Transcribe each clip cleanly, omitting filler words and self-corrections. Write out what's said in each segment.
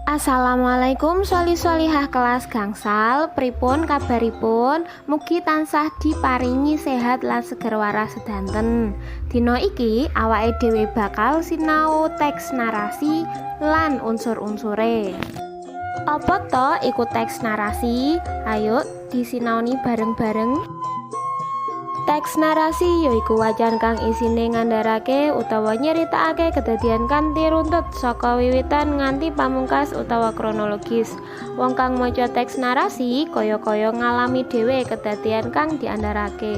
Assalamualaikum sholih-sholihah kelas gangsal. Pripun kabaripun? Mugi tansah diparingi sehat lan seger waras sedanten. Dina iki awake dhewe bakal sinau teks narasi lan unsur-unsure. Apa to iku teks narasi? Ayo disinaoni bareng-bareng. Teks narasi yaiku wacan kang isine ngandharake utawa nyeritakake kedadian kanthi runtut saka wiwitan nganti pamungkas utawa kronologis. Wong kang maca teks narasi kaya-kaya ngalami dhewe kedadian kang diandharake.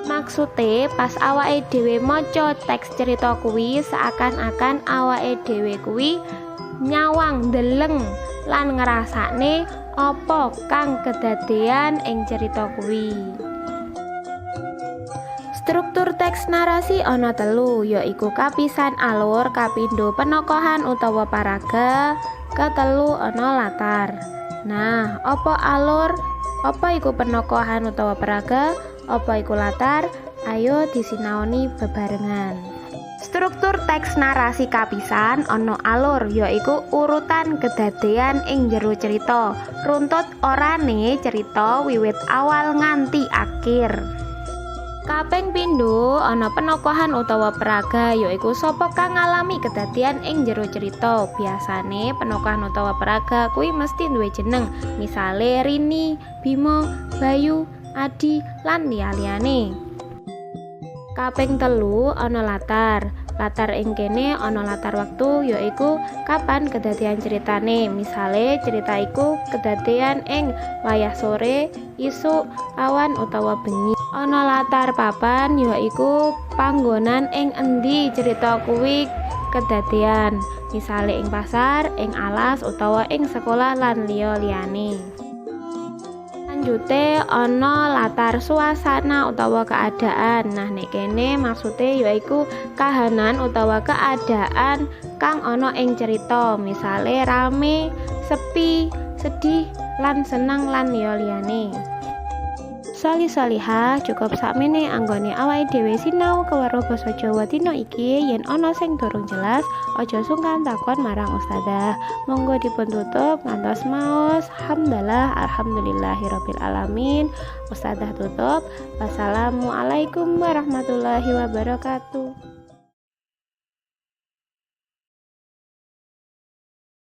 Maksude, pas awake dhewe maca teks cerita kuwi seakan-akan awake dhewe kuwi nyawang, ndeleng, lan ngrasakne apa kang kedadean ing cerita kuwi. Struktur teks narasi ana telu, yaiku kapisan alur, kapindho penokohan utawa paraga, ketelu ana latar. Nah, apa alur? Apa iku penokohan utawa paraga? Apa iku latar? Ayo disinaoni bebarengan. Struktur teks narasi kapisan ana alur, yaiku urutan kedadean ing jero cerita. Runtut orane cerita wiwit awal nganti akhir. Kaping pindho ana penokohan utawa paraga, yaiku sapa kang ngalami kedadian ing jero cerita. Biasane penokohan utawa paraga kuwi mesti duwe jeneng, misale Rini, Bimo, Bayu, Adi, lan liya-liyane. Kaping telu ana latar. Latar ing kene ana latar wektu, yaiku kapan kedadian ceritane. Misale cerita iku kedadean ing wayah sore, isuk, awan utawa bengi. Ana latar papan, yaiku panggonan ing endi cerita kuwi kedadean. Misale ing pasar, ing alas utawa ing sekolah lan liya-liyane. Lanjute ana latar suasana utawa keadaan. Nah, nek kene maksude yaiku kahanan utawa keadaan kang ana ing cerita, misale rame, sepi, sedih, lan seneng, lan liya-liyane. Sholih sholihah, cukup sakmene anggone awake dhewe sinau keweruh basa Jawa dina iki. Yen ana sing durung jelas, aja sungkan takon marang ustadzah. Monggo dipun tutup ngantos maos hamdalah, alhamdulillahirabbil alamin. Ustadzah tutup. Wassalamualaikum warahmatullahi wabarakatuh.